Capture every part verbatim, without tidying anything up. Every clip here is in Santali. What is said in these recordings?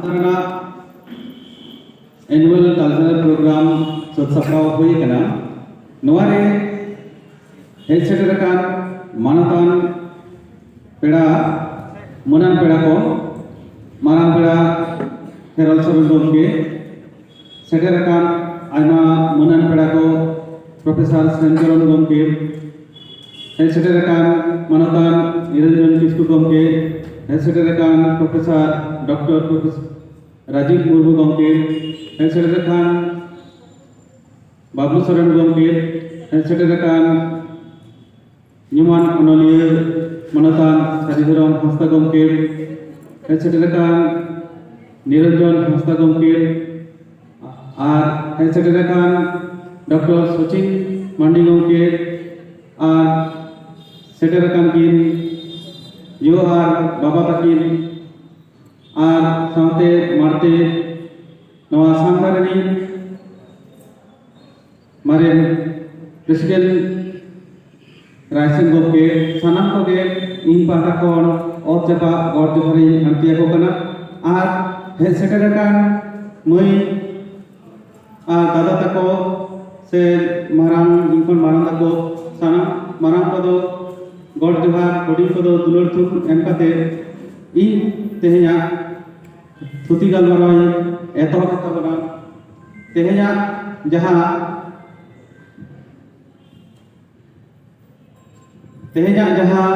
ᱨᱮᱱᱟᱜ annual cultural program ᱥᱟᱹᱛ ᱥᱟᱯᱲᱟᱣ ᱦᱩᱭ ᱟᱠᱟᱱᱟ᱾ ᱱᱚᱣᱟ ᱨᱮ ᱦᱮᱡ ᱥᱮᱴᱮᱨ ᱟᱠᱟᱱ ᱢᱟᱱᱚᱛᱟᱱ ᱯᱮᱲᱟ, ᱢᱟᱹᱱᱟᱱ ᱯᱮᱲᱟ ᱠᱚ, ᱢᱟᱨᱟᱝ ᱯᱮᱲᱟ ᱠᱷᱮᱨᱣᱟᱞ ᱥᱚᱨᱮᱱ ᱜᱚᱢᱠᱮ, ᱥᱮᱴᱮᱨ ᱟᱠᱟᱱ ᱟᱭᱢᱟ ᱢᱟᱹᱱᱟᱱ ᱯᱮᱲᱟ ᱠᱚ, ᱯᱨᱚᱯᱷᱮᱥᱚᱨ ᱥᱮᱱᱪᱚᱨᱚᱱ ᱜᱚᱢᱠᱮ, ᱦᱮᱡ ᱥᱮᱴᱮᱨ ᱟᱠᱟᱱ ᱢᱟᱱᱚᱛᱟᱱ ᱱᱤᱨᱚᱧᱡᱚᱱ ᱠᱤᱥᱠᱩ ᱜᱚᱢᱠᱮ, ᱦᱮᱡ ᱥᱮᱴᱮᱨ ᱟᱠᱟᱱ professor doctor professor Rajiv Murmu ᱜᱚᱢᱠᱮ, ᱦᱮᱡ ᱥᱮᱴᱮᱨ ᱟᱠᱟᱱ ᱵᱟᱵᱞᱩ ᱥᱚᱨᱮᱱ ᱜᱚᱢᱠᱮ, ᱦᱮᱡ ᱥᱮᱴᱮᱨ ᱟᱠᱟᱱ ᱧᱩᱢᱟᱱ ᱚᱱᱚᱞᱤᱭᱟᱹ ᱢᱟᱱᱚᱛᱟᱱ ᱥᱟᱹᱨᱤ ᱫᱷᱚᱨᱚᱢ ᱦᱟᱸᱥᱫᱟ ᱜᱚᱢᱠᱮ, ᱦᱮᱡ ᱥᱮᱴᱮᱨ ᱟᱠᱟᱱ ᱱᱤᱨᱚᱧᱡᱚᱱ ᱦᱟᱸᱥᱫᱟ ᱜᱚᱢᱠᱮ, ᱟᱨ ᱦᱮᱡ ᱥᱮᱴᱮᱨ ᱟᱠᱟᱱ ᱰᱚᱠᱴᱚᱨ ᱥᱚᱪᱤᱱ ᱢᱟᱱᱰᱤ ᱜᱚᱢᱠᱮ, ᱟᱨ ᱥᱮᱴᱮᱨ ᱟᱠᱟᱱ ᱠᱤᱱ ᱭᱳ ᱟᱨ ᱵᱟᱵᱟ ᱛᱟᱹᱠᱤᱱ, ᱟᱨ ᱥᱟᱶᱛᱮ ᱢᱟᱲᱛᱮ ᱱᱚᱣᱟ ᱥᱟᱶᱛᱟ ᱨᱤᱱᱤᱡ ᱢᱟᱨᱮᱱ ᱯᱨᱮᱥᱤᱰᱮᱱᱴ ᱨᱟᱭᱥᱮᱱ ᱜᱚᱢᱠᱮ, ᱥᱟᱱᱟᱢ ᱠᱚᱜᱮ ᱤᱧ ᱯᱟᱦᱴᱟ ᱠᱷᱚᱱ ᱚᱛ ᱡᱟᱯᱟᱜ ᱜᱚᱰ ᱡᱚᱦᱟᱨᱤᱧ ᱟᱬᱛᱤ ᱟᱠᱚ ᱠᱟᱱᱟ᱾ ᱟᱨ ᱦᱮᱡ ᱥᱮᱴᱮᱨ ᱟᱠᱟᱱ ᱢᱟᱹᱭ ᱟᱨ ᱫᱟᱫᱟ ᱛᱟᱠᱚ ᱥᱮ ᱢᱟᱨᱟᱝ, ᱤᱧ ᱠᱷᱚᱱ ᱢᱟᱨᱟᱝ ᱛᱟᱠᱚ, ᱥᱟᱱᱟᱢ ᱢᱟᱨᱟᱝ ᱠᱚᱫᱚ ᱜᱚᱰ ᱡᱚᱦᱟᱨ, ᱦᱩᱰᱤᱧ ᱠᱚᱫᱚ ᱫᱩᱞᱟᱹᱲ ᱛᱷᱩᱢ ᱮᱢ ᱠᱟᱛᱮ ᱤᱧ ᱛᱮᱦᱮᱧᱟᱜ ᱛᱷᱩᱛᱤ ᱜᱟᱞᱢᱟᱨᱟᱣ ᱤᱧ ᱮᱛᱚᱦᱚᱵ ᱮᱫ ᱛᱟᱵᱚᱱᱟ᱾ ᱛᱮᱦᱮᱧᱟᱜ ᱡᱟᱦᱟᱸ ᱛᱮᱦᱮᱧᱟᱜ ᱡᱟᱦᱟᱸ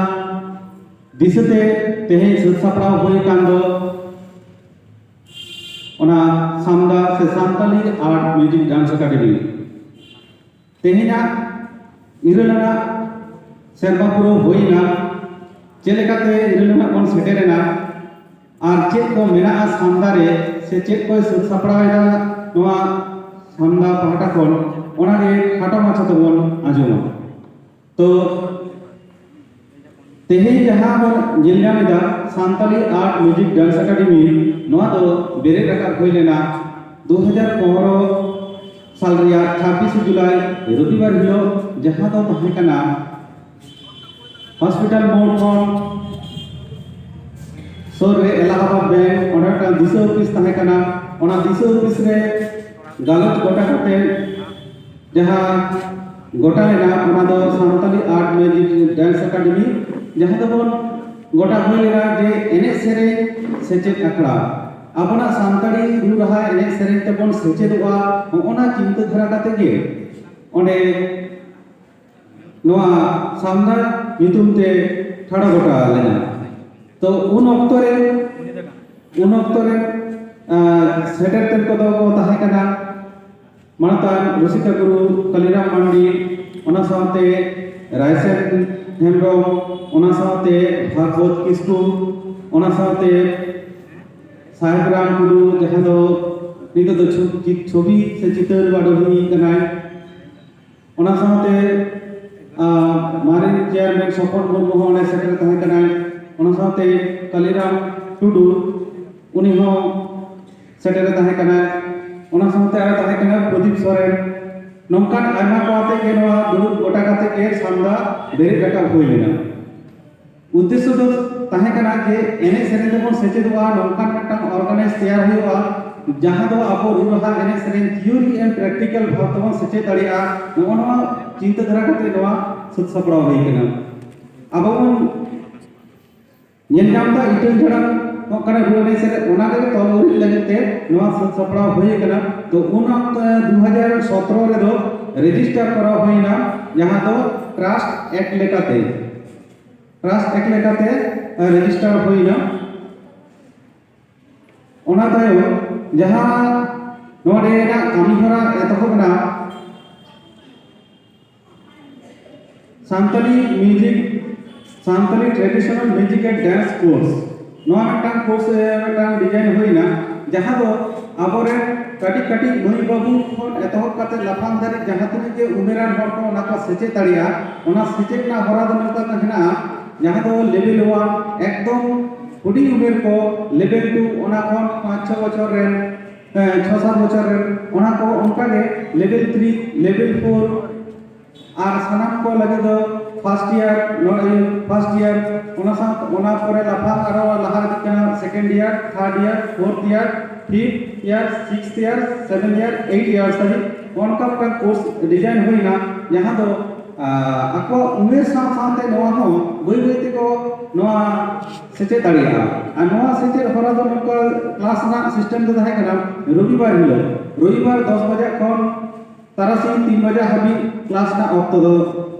ᱫᱤᱥᱟᱹᱛᱮ ᱛᱮᱦᱮᱧ ᱥᱟᱹᱛ ᱥᱟᱯᱲᱟᱣ ᱦᱩᱭ ᱟᱠᱟᱱ ᱫᱚ, ᱚᱱᱟ ᱥᱟᱢᱫᱟ ᱥᱮ Santali art music dance academy. ᱛᱮᱦᱮᱧᱟᱜ ᱤᱨᱟᱹᱞ ᱟᱱᱟᱜ ᱥᱮᱨᱢᱟ ᱯᱩᱨᱟᱹᱣ ᱦᱩᱭ ᱮᱱᱟ᱾ ᱪᱮᱫ ᱞᱮᱠᱟᱛᱮ ᱤᱨᱟᱹᱞ ᱟᱱᱟᱜ ᱵᱚᱱ ᱥᱮᱴᱮᱨ ᱮᱱᱟ ᱟᱨ ᱪᱮᱫ ᱠᱚ ᱢᱮᱱᱟᱜᱼᱟ ᱥᱟᱢᱫᱟ ᱨᱮ, ᱥᱮ ᱪᱮᱫ ᱠᱚᱭ ᱥᱟᱹᱛ ᱥᱟᱯᱲᱟᱣ ᱮᱫᱟ ᱱᱚᱣᱟ ᱥᱟᱢᱫᱟ ᱯᱟᱦᱴᱟ ᱠᱷᱚᱱ, ᱚᱱᱟ ᱜᱮ ᱠᱷᱟᱴᱚ ᱢᱟᱪᱷᱟ ᱛᱮᱵᱚᱱ ᱟᱸᱡᱚᱢᱟ᱾ ᱛᱚ ᱛᱮᱦᱮᱧ ᱡᱟᱦᱟᱸ ᱵᱚᱱ ᱧᱮᱞ ᱧᱟᱢ ᱮᱫᱟ, Santali art music dance academy, ᱱᱚᱣᱟ ᱫᱚ ᱵᱮᱨᱮᱫ ᱨᱟᱠᱟᱵ ᱦᱩᱭ ᱞᱮᱱᱟ ᱫᱩ ᱦᱟᱡᱟᱨ ᱯᱚᱱᱨᱚ ᱥᱟᱞ ᱨᱮᱭᱟᱜ ᱪᱷᱟᱵᱵᱤᱥᱮ ᱡᱩᱞᱟᱭ, ᱨᱚᱵᱤᱵᱟᱨ ᱦᱤᱞᱳᱜ, ᱡᱟᱦᱟᱸ ᱫᱚ ᱛᱟᱦᱮᱸ ᱠᱟᱱᱟ ᱦᱚᱥᱯᱤᱴᱟᱞ ᱢᱳᱲ ᱠᱷᱚᱱ ᱥᱩᱨ ᱨᱮ ᱮᱞᱟᱦᱟᱵᱟᱫ ᱵᱮᱝᱠ, ᱚᱸᱰᱮ ᱢᱤᱫᱴᱟᱝ ᱫᱤᱥᱟᱹ ᱚᱯᱷᱤᱥ ᱛᱟᱦᱮᱸ ᱠᱟᱱᱟ᱾ ᱚᱱᱟ ᱫᱤᱥᱟᱹ ᱚᱯᱷᱤᱥ ᱨᱮ ᱜᱟᱞᱚᱪ ᱜᱚᱴᱟ ᱠᱟᱛᱮ ᱡᱟᱦᱟᱸ ᱜᱚᱴᱟ ᱞᱮᱱᱟ, ᱚᱱᱟ ᱫᱚ Santali art music dance academy, ᱡᱟᱦᱟᱸ ᱫᱚᱵᱚᱱ ᱜᱚᱴᱟ ᱦᱩᱭ ᱞᱮᱱᱟ ᱡᱮ ᱮᱱᱮᱡ ᱥᱮᱨᱮᱧ ᱥᱮᱪᱮᱫ ᱟᱠᱷᱲᱟ, ᱟᱵᱚᱱᱟᱜ ᱥᱟᱱᱛᱟᱲᱤ ᱨᱩ ᱨᱟᱦᱟ ᱮᱱᱮᱡ ᱥᱮᱨᱮᱧ ᱛᱮᱵᱚᱱ ᱥᱮᱪᱮᱫᱚᱜᱼᱟ, ᱱᱚᱜᱼᱚ ᱱᱟ ᱪᱤᱱᱛᱟᱹ ᱫᱷᱟᱨᱟ ᱠᱟᱛᱮ ᱜᱮ ᱚᱸᱰᱮ ᱱᱚᱣᱟ ᱥᱟᱢᱱᱟ ᱧᱩᱛᱩᱢ ᱛᱮ ᱴᱷᱟᱲᱚ ᱜᱚᱴᱟ ᱞᱮᱱᱟ᱾ ᱛᱚ ᱩᱱ ᱚᱠᱛᱚ ᱨᱮ ᱩᱱ ᱚᱠᱛᱚ ᱨᱮ ᱟᱨ ᱥᱮᱴᱮᱨ ᱛᱮᱱ ᱠᱚᱫᱚ ᱠᱚ ᱛᱟᱦᱮᱸ ᱠᱟᱱᱟ ᱢᱟᱱᱚᱛᱟᱱ ᱨᱩᱥᱤᱠᱟ ᱜᱩᱨᱩ ᱠᱟᱞᱤᱨᱟᱢ ᱢᱟᱱᱰᱤ, ᱚᱱᱟ ᱥᱟᱶᱛᱮ ᱨᱟᱭᱥᱮᱱ ᱦᱮᱢᱵᱨᱚᱢ, ᱚᱱᱟ ᱥᱟᱶᱛᱮ ᱵᱷᱟᱜᱽᱵᱚᱛ ᱠᱤᱥᱠᱩ, ᱚᱱᱟ ᱥᱟᱶᱛᱮ ᱥᱟᱦᱮᱵ ᱨᱟᱢ ᱴᱩᱰᱩ, ᱡᱟᱦᱟᱸ ᱫᱚ ᱱᱤᱛᱚᱜ ᱫᱚ ᱪᱷᱚ- ᱪᱤ- ᱪᱷᱚᱵᱤ ᱥᱮ ᱪᱤᱛᱟᱹᱨ ᱵᱟᱰᱚᱦᱤ ᱠᱟᱱᱟᱭ᱾ ᱚᱱᱟ ᱥᱟᱶᱛᱮ ᱟᱨ ᱢᱟᱨᱮᱱ ᱪᱮᱭᱟᱨᱢᱮᱱ ᱥᱚᱯᱚᱱ ᱢᱩᱨᱢᱩ ᱦᱚᱸ ᱚᱸᱰᱮ ᱥᱮᱴᱮᱨ ᱛᱟᱦᱮᱸ ᱠᱟᱱᱟᱭ᱾ ᱚᱱᱟ ᱥᱟᱶᱛᱮ ᱠᱟᱞᱤᱨᱟᱢ ᱴᱩᱰᱩ, ᱩᱱᱤ ᱦᱚᱸ ᱥᱮᱴᱮᱨ ᱛᱟᱦᱮᱸ ᱠᱟᱱᱟᱭ᱾ ᱚᱱᱟ ᱥᱟᱶᱛᱮ ᱟᱨᱚ ᱛᱟᱦᱮᱸ ᱠᱟᱱᱟ ᱯᱨᱚᱫᱤᱯ ᱥᱚᱨᱮᱱ᱾ ᱱᱚᱝᱠᱟᱱ ᱟᱭᱢᱟ ᱠᱚ ᱟᱛᱮ ᱜᱮ ᱱᱚᱣᱟ ᱫᱩᱲᱩᱵ ᱜᱚᱴᱟ ᱠᱟᱛᱮ ᱜᱮ ᱥᱟᱢᱫᱟ ᱵᱮᱨᱮᱫ ᱨᱟᱠᱟᱵ ᱦᱩᱭ ᱞᱮᱱᱟ᱾ ᱩᱫᱽᱫᱮᱥᱥᱚ ᱫᱚ ᱛᱟᱦᱮᱸ ᱠᱟᱱᱟ ᱡᱮ ᱮᱱᱮᱡ ᱥᱮᱨᱮᱧ ᱛᱮᱵᱚᱱ ᱥᱮᱪᱮᱫᱚᱜᱼᱟ, ᱱᱚᱝᱠᱟᱱ ᱢᱤᱫᱴᱟᱝ ᱚᱨᱜᱟᱱᱟᱭᱤᱡᱽ ᱛᱮᱭᱟᱨ ᱦᱩᱭᱩᱜᱼᱟ, ᱡᱟᱦᱟᱸ ᱫᱚ ᱟᱵᱚ ᱨᱩ ᱨᱟᱦᱟ ᱮᱱᱮᱡ ᱥᱮᱨᱮᱧ theory and practical ᱵᱷᱟᱵᱽ ᱛᱮᱵᱚᱱ ᱥᱮᱪᱮᱫ ᱫᱟᱲᱮᱭᱟᱜᱼᱟ᱾ ᱱᱚᱜᱼᱚ ᱱᱚᱣᱟ ᱪᱤᱱᱛᱟᱹ ᱫᱷᱟᱨᱟ ᱠᱟᱛᱮ ᱱᱚᱣᱟ ᱥᱟᱹᱛ ᱥᱟᱯᱲᱟᱣ ᱦᱩᱭ ᱠᱟᱱᱟ᱾ ᱟᱵᱚ ᱵᱚᱱ ᱧᱮᱞ ᱧᱟᱢ ᱮᱫᱟ ᱤᱴᱟᱹᱝ ᱡᱷᱟᱲᱟᱝ ᱱᱚᱝᱠᱟᱱᱟᱜ ᱨᱩ ᱮᱱᱮᱡ ᱥᱮᱨᱮᱧ, ᱚᱱᱟ ᱨᱮᱜᱮ ᱛᱚᱞ ᱩᱨᱤᱡ ᱞᱟᱹᱜᱤᱫ ᱛᱮ ᱱᱚᱣᱟ ᱥᱟᱹᱛ ᱥᱟᱯᱲᱟᱣ ᱦᱩᱭ ᱠᱟᱱᱟ᱾ ᱛᱚ ᱩᱱ ᱚᱠᱛᱚ ᱫᱩ ᱦᱟᱡᱟᱨ ᱥᱚᱛᱨᱚ ᱨᱮᱫᱚ ᱨᱮᱡᱤᱥᱴᱟᱨ ᱠᱚᱨᱟᱣ ᱦᱩᱭᱱᱟ, ᱡᱟᱦᱟᱸ ᱫᱚ ᱴᱨᱟᱥᱴ ᱮᱠᱴ ᱞᱮᱠᱟᱛᱮ, ᱴᱨᱟᱥᱴ ᱮᱠᱴ ᱞᱮᱠᱟᱛᱮ ᱨᱮᱡᱤᱥᱴᱟᱨ ᱦᱩᱭᱱᱟ᱾ ᱚᱱᱟ ᱛᱟᱭᱚᱢ ᱡᱟᱦᱟᱸ ᱱᱚᱰᱮᱱᱟᱜ ᱠᱟᱹᱢᱤ ᱦᱚᱨᱟ ᱮᱛᱚᱦᱚᱵ ᱮᱱᱟ, Santali music, Santali traditional music and dance course, ᱱᱚᱣᱟ ᱢᱤᱫᱴᱟᱝ ᱠᱳᱨᱥ ᱢᱤᱫᱴᱟᱝ ᱰᱤᱡᱟᱭᱤᱱ ᱦᱩᱭᱱᱟ, ᱡᱟᱦᱟᱸ ᱫᱚ ᱟᱵᱚᱨᱮᱱ ᱠᱟᱹᱴᱤᱡ ᱠᱟᱹᱴᱤᱡ ᱢᱟᱹᱭ ᱵᱟᱹᱵᱩ ᱠᱷᱚᱱ ᱮᱛᱚᱦᱚᱵ ᱠᱟᱛᱮ ᱞᱟᱯᱷᱟᱝ ᱫᱷᱟᱹᱨᱤᱡ ᱡᱟᱦᱟᱸ ᱛᱤᱱᱟᱹᱜ ᱜᱮ ᱩᱢᱮᱨᱟᱱ ᱦᱚᱲ ᱠᱚ ᱚᱱᱟ ᱠᱚ ᱥᱮᱪᱮᱫ ᱫᱟᱲᱮᱭᱟᱜᱼᱟ᱾ ᱚᱱᱟ ᱥᱮᱪᱮᱫ ᱨᱮᱱᱟᱜ ᱦᱚᱨᱟ ᱫᱚ ᱱᱚᱝᱠᱟ ᱠᱚ ᱦᱮᱱᱟᱜᱼᱟ, ᱡᱟᱦᱟᱸ ᱫᱚ ᱞᱮᱵᱮᱞ ᱚᱣᱟᱱ, ᱮᱠᱫᱚᱢ ᱦᱩᱰᱤᱧ ᱩᱢᱮᱨ ᱠᱚ ᱞᱮᱵᱮᱞ ᱴᱩ, ᱚᱱᱟ ᱠᱷᱚᱱ ᱯᱟᱸᱪ ᱪᱷᱚ ᱵᱚᱪᱷᱚᱨ ᱨᱮᱱ, ᱦᱮᱸ, ᱪᱷᱚ ᱥᱟᱛ ᱵᱚᱪᱷᱚᱨ ᱨᱮᱱ, ᱚᱱᱟ ᱠᱚ ᱚᱱᱠᱟ ᱜᱮ ᱞᱮᱵᱮᱞ ᱛᱷᱨᱤ, ᱞᱮᱵᱮᱞ ᱯᱷᱳᱨ, ᱟᱨ ᱥᱟᱱᱟᱢ ᱠᱚ ᱞᱟᱹᱜᱤᱫ ᱫᱚ first year, ᱱᱚᱜᱼᱚᱭ first year, ᱚᱱᱟ ᱥᱟᱶ ᱚᱱᱟ ᱯᱚᱨᱮ ᱞᱟᱯᱷᱟᱝ ᱟᱨᱚ ᱞᱟᱦᱟ ᱤᱫᱤᱜ ᱠᱟᱱᱟ second year, third year, fourth year, fifth year, sixth year, seventh year, eight years ᱫᱷᱟᱹᱵᱤᱡ ᱚᱱᱠᱟ ᱢᱤᱫᱴᱟᱝ course design ᱦᱩᱭᱱᱟ, ᱡᱟᱦᱟᱸ ᱫᱚ ᱟᱠᱚᱣᱟᱜ ᱩᱢᱮᱨ ᱥᱟᱶ ᱥᱟᱶᱛᱮ ᱱᱚᱣᱟ ᱦᱚᱸ ᱵᱟᱹᱭ ᱵᱟᱹᱭ ᱛᱮᱠᱚ ᱱᱚᱣᱟ ᱥᱮᱪᱮᱫ ᱫᱟᱲᱮᱭᱟᱜᱼᱟ᱾ ᱟᱨ ᱱᱚᱣᱟ ᱥᱮᱪᱮᱫ ᱦᱚᱨᱟ ᱫᱚ ᱱᱚᱝᱠᱟ class ᱨᱮᱱᱟᱜ system ᱫᱚ ᱛᱟᱦᱮᱸ ᱠᱟᱱᱟ ᱨᱚᱵᱤᱵᱟᱨ ᱦᱤᱞᱳᱜ, ᱨᱚᱵᱤᱵᱟᱨ ᱫᱚᱥ ᱵᱟᱡᱟᱜ ᱠᱷᱚᱱ ᱛᱟᱨᱟᱥᱤᱧ ᱛᱤᱱ ᱵᱟᱡᱟᱜ ᱦᱟᱹᱵᱤᱡ class ᱨᱮᱱᱟᱜ ᱚᱠᱛᱚ ᱫᱚ